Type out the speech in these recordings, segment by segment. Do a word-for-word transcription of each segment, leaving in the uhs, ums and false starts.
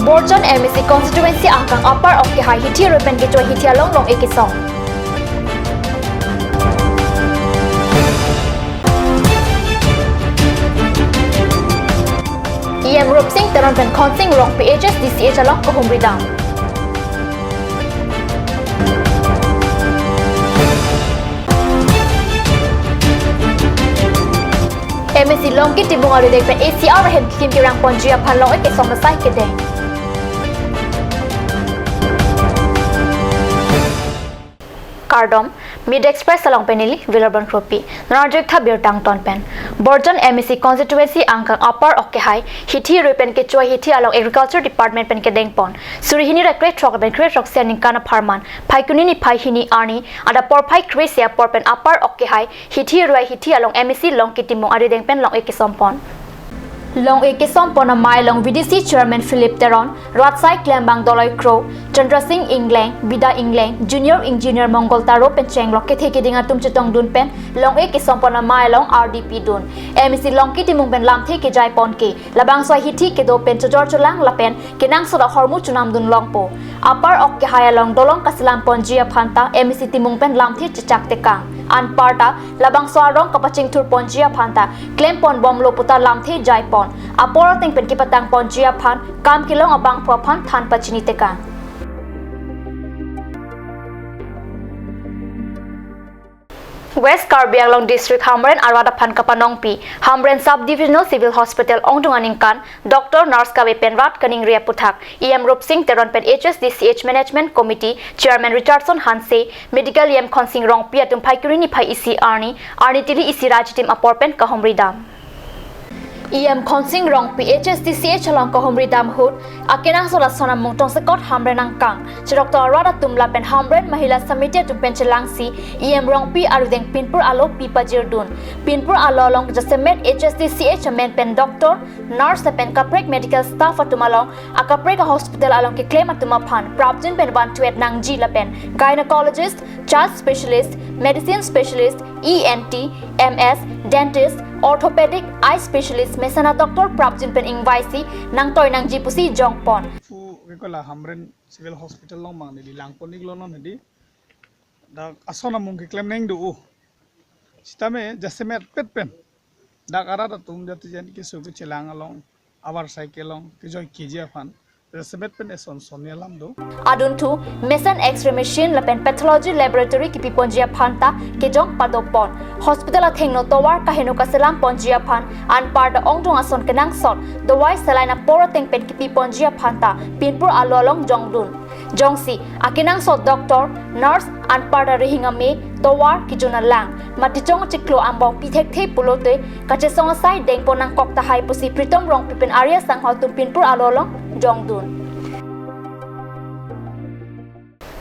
Borjan M A C constituency angkang Upper Okehai hithi aroi pen kecho hithi along long-e kesong. E M Rupsing Teron pen Khonsing Rongpi H S D C H along kahumri dam. M A C Longki Timung arideng pen A C R ahem kikim kerang ponji aphan long-e kesong asai kedeng. Kardom, Mid Express along pen neli Wilabon Kropi. Non arju-ik tha birta angton pen. Borjan M A C constituency angkang Upper Okehai hithi aroi pen kecho hithi along Agriculture Department pen kedeng pon. Suri hini ra krethrok pen krethrok isi aningkan apharman Phaikuni niphai hini arni adap porphai kre-isi apor pen Upper Okehai hithi aroi hithi along M A C Longki Timung arideng pen long-e kesong pon. Long-e kesong pon amei along V D C Chairman Philip Teron, rat asai klembang Doloi Kro, Chandra Sing Ingleng, Bida Ingleng, Junior Engineer Mongol Taro pen chenglok kethe kiding atum chetongdun pen long-e kesong pon amei along R D P dun. M A C Longki Timung pen lamthe kejai pon ke labangso ahithi kedo pen chojor cholang lapen kenangsot ahormu chonamdun longpo. Upper Okehai along dolong kaselam ponji aphan ta M A C Timung pen lamthe chechak tekang. Anparta labangso arong kapachingthur ponji aphan ta klem pon bomlo puta lamthe jai pon. Apor ateng pen kepatang ponji aphan kam kelong abangphu aphan than pachini tekang. West Karbi Anglong District Hamren arat aphan kapanongpi Hamren Sub Divisional Civil Hospital ongdung aningkan doctor, nurse kave pen rat kaningri aputhak E M Rupsing Teron pen H S D C H Management Committee Chairman Richardson Hanse, Medical E M Khonsing Rongpi atum Phaikuni niphai isi arni, arni tili isi ra achitim apor pen kahumri dam. E M Khonsing Rongpi H S D C H along kahumri dam ahut, akenangsot ason amung tongsekot Hamren angkang cheroktok arat atum lapen Hamren Mahila Samiti atum pen chelangsi E M Rongpi arideng pinpur alo pi pajirdun. Pinpur alo along jasemet H S D C H amen pen doctor, nurse lapen kaprek medical staff atum along akaprek a-hospital along keklem atum aphan prapjin pen vanthu-et nangji lapen gynecologist, child specialist, medicine specialist, E N T, M S, dentist, orthopedic, eye specialist, mesen a-doctor prapjin pen ingvaisi nangtoi nangji pusi jongpon. Phu ke kola Hamren Civil Hospital along mang neli langpon-iklo non hedi. Dak ason amung keklem neng do. Sitame jasemet pet pen dak arat atum jati jan keso kechelang along, abar cycle along kejoi keji aphan jasemet pen eson son alam do. Adunthu mesen X-ray machine lapen pathology laboratory kipi ponji aphan ta kejong padopon. Hospital athengno tovar kaheno kaselam ponji aphan anparta ongdung ason kenangsot dawai saline apor ateng pen kipi ponji aphan ta pinpur alo along jongdun. Jongsi akenangsot doctor, nurse anparta rihing ame tovar kejun alang mati chong chiklo ambong pi thekthe pulote kachesong asai dengpon nangkok tahai pusi Pritom Rongpi pen Arya Sangho atum pinpur alo along jongdun.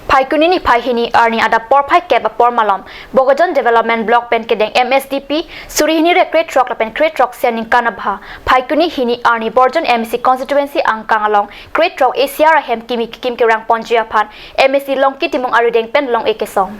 Phaikuni niphai hini arni adap porphai kep apor malom Bokajan Development Block pen kedeng M S D P suri hini ra krethrok lapen krethrok isi aningkan abha Phaikuni hini arni Borjan M A C constituency angkang along krethrok A C R ahem kimi kikim kerang ponji aphan M A C Longki Timung arideng pen long-e kesong.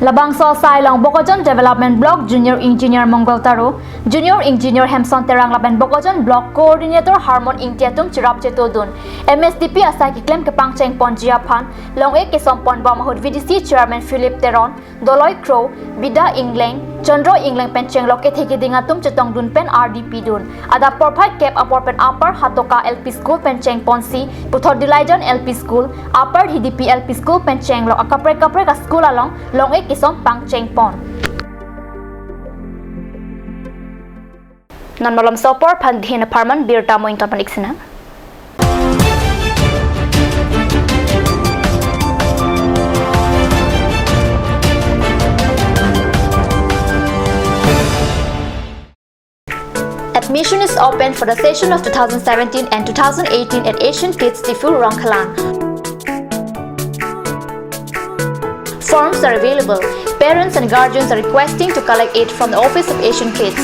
Labangso asai along Bokajan Development Block Junior Engineer Mongol Taro, Junior Engineer Hemson Terang lapen Bokajan Block Coordinator Harmon Ingti atum cherap chetodun. M S D P asai keklem kepangcheng ponji aphan long-e kesong pon bom ahut V D C Chairman Philip Teron, Doloi Kro, Bida Ingleng, Chandra Ingleng pen chenglok kethe kiding atum chetongdun pen R D P dun. Adap porphai kep apor pen Upper Hatoka L P School pen chengponsi puthot Dilaijan L P School, Upper Hidipi L P School pen chenglok akaprek kaprek a-school along long-e kesong pangcheng pon. Non malomso apor aphan dhin apharman birta mo ington pon-ik sinang. Admission is open for the session of two thousand seventeen and two thousand eighteen at Asian Kids Diphu, Rongkhelan. Forms are available. Parents and guardians are requesting to collect it from the office of Asian Kids.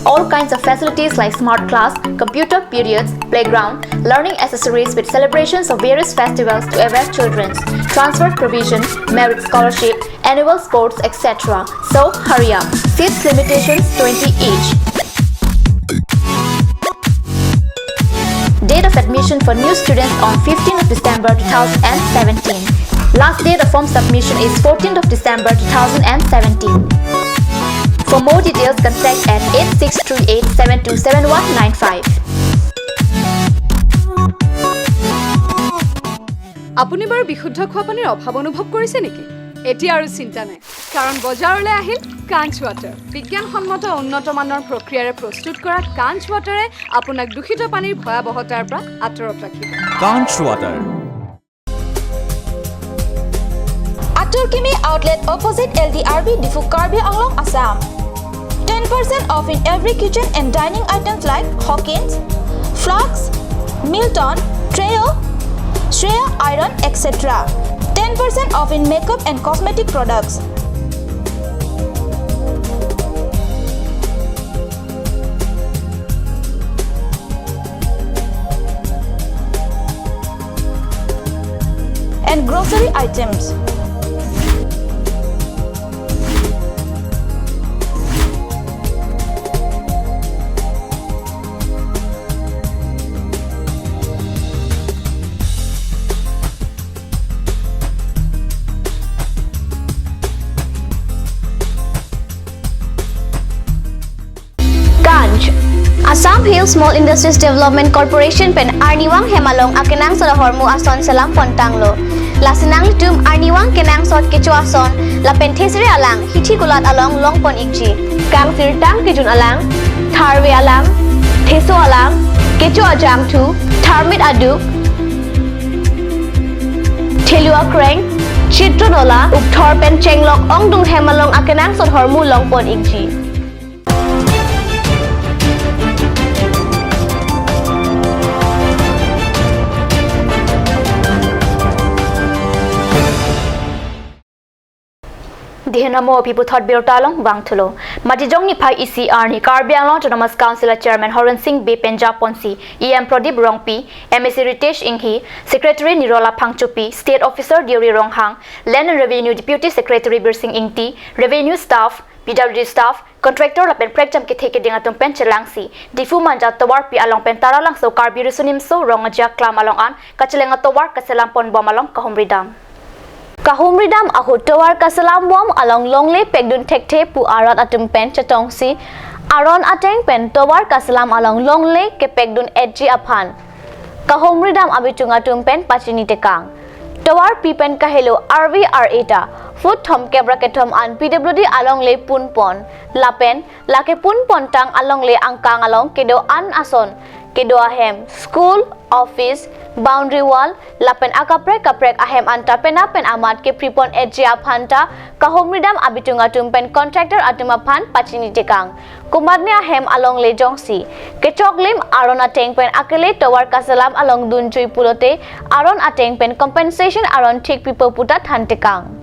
All kinds of facilities like smart class, computer periods, playground, learning accessories with celebrations of various festivals to aware children, transport provision, merit scholarship, annual sports, et cetera. So hurry up. Seats limitations twenty each. Date of admission for new students on fifteenth of December two thousand seventeen. Last date of form submission is fourteenth of December two thousand seventeen. For more details, contact at eight six three eight seven two seven one nine five. আপুনি বাৰু বিশুদ্ধ খোৱা পানীৰ অভাৱ অনুভৱ কৰিছে নেকি? এতিয়া আৰু চিন্তা নাই, কাৰণ বজাৰলৈ আহিল কাঞ্চ ৱাটাৰ। বিজ্ঞানসন্মত উন্নত মানৰ প্ৰক্ৰিয়াৰে প্ৰস্তুত কৰা কাঞ্চ ৱাটাৰে আপোনাক দূষিত পানীৰ ভয়াৱহতাৰ পৰা আঁতৰত ৰাখিব। Kanch Water. Atur Kimi Outlet, opposite L D R B, Diphu, Karbi Anglong, Assam. Ten percent off in every kitchen and dining items like Hawkins, Flux, Milton, Trio, Shreya Iron, et cetera. Ten percent off in makeup and cosmetic products. And grocery items. Kanch. Assam Hill Small Industries Development Corporation pen arnivang hem along akenangsot ahormu ason selam pon tanglo. Lasi nanglitum arnivang kenangsot kecho ason lapen thesere alang hithi kulat along long pon ikji. Kangsirtang kejun alang, tharve alang, theso alang, kecho ajangthu, tharmit aduk, thelu akreng, chitro nola, ukthor pen chenglok ongdung hem along akenangsot ahormu long pon ikji. Dihen amo aphi puthot birta along vangthulo. Matijong niphai isi arni Karbi Anglong Autonomous Council a Chairman Horen Sing Bey pen japonsi E M Pradip Rongpi, M A C Ritesh Enghi, Secretary Nirola Phangchopi, State Officer Deuri Ronghang, Land and Revenue Deputy Secretary Birsing Ingti, Revenue Staff, P W D staff, contractor lapen prekjam kethe keding atum pen chelangsi Diphu Manja tovarpi along pen Taralangso Karbi Riso Nimso Rong Aji Aklam along an kacheleng atovar kaselam pon bom along kahumri dam. Kahumri dam ahut tovar kaselam bom along longle pekdun thekthe pu arat atum pen chetongsi aron ateng pen tovar kaselam along longle kepekdun etji aphan kahumri dam abitung atum pen pachini tekang. Tovarpi pen kahelo arvi ar-e ta foot thomkep ra kethom an P W D alongle pun pon lapen lake pun pon tang alongle angkang along kedo an ason, kedo ahem, school, office, boundary wall lapen akaprek kaprek ahem anta penap pen amat kepri pon etji aphan ta kahumri dam abitung atum pen contractor atum aphan pachini tekang. Komatne ahem alongle jongsi kechoklim aron ateng pen akele tovar kaselam along dunjui pulote aron ateng pen compensation aron thik pipo puta than tekang.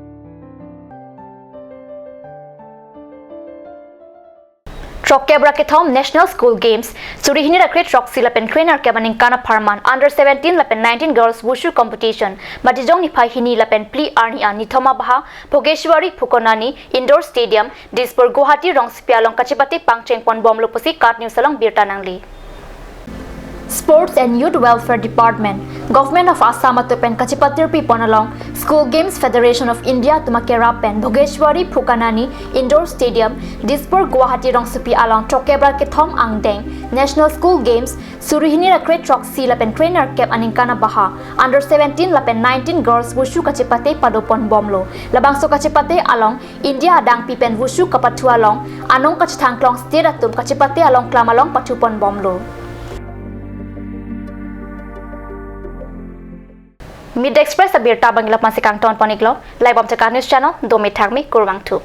Throkkep ra kethom National School Games, suri hini ra kre-throksi lapen krenerkep aningkan apharman Under seventeen lapen nineteen Girls Wushu Competition, Matijong niphai hini lapen phli arni an nithom abaha Bhogeshwari Phukonani Indoor Stadium, Dispur Guwahati rongsopi along kachepate pangcheng pon bomlo pusi KAT News along birta nangli. Sports and Youth Welfare Department, Government of Assam atum pen kachepatirpi pon along School Games Federation of India atum akerap pen Bhogeshwari Phukonani Indoor Stadium, Dispur Guwahati rongsopi along throkkep ra kethom angdeng National School Games, suri hini ra kre-throksi lapen krenerkep aningkan abaha Under seventeen lapen nineteen Girls Wushu kachepate pado pon bomlo. Labangso kachepate along India adangpi pen Wushu kapathu along anong kachethang klong state atum kachepate along klam along pathu pon bomlo. Media Express abirta abang la-an pensi kangton pon iklo, like bom cha KAT News channel, dome thakme, kurvangthu.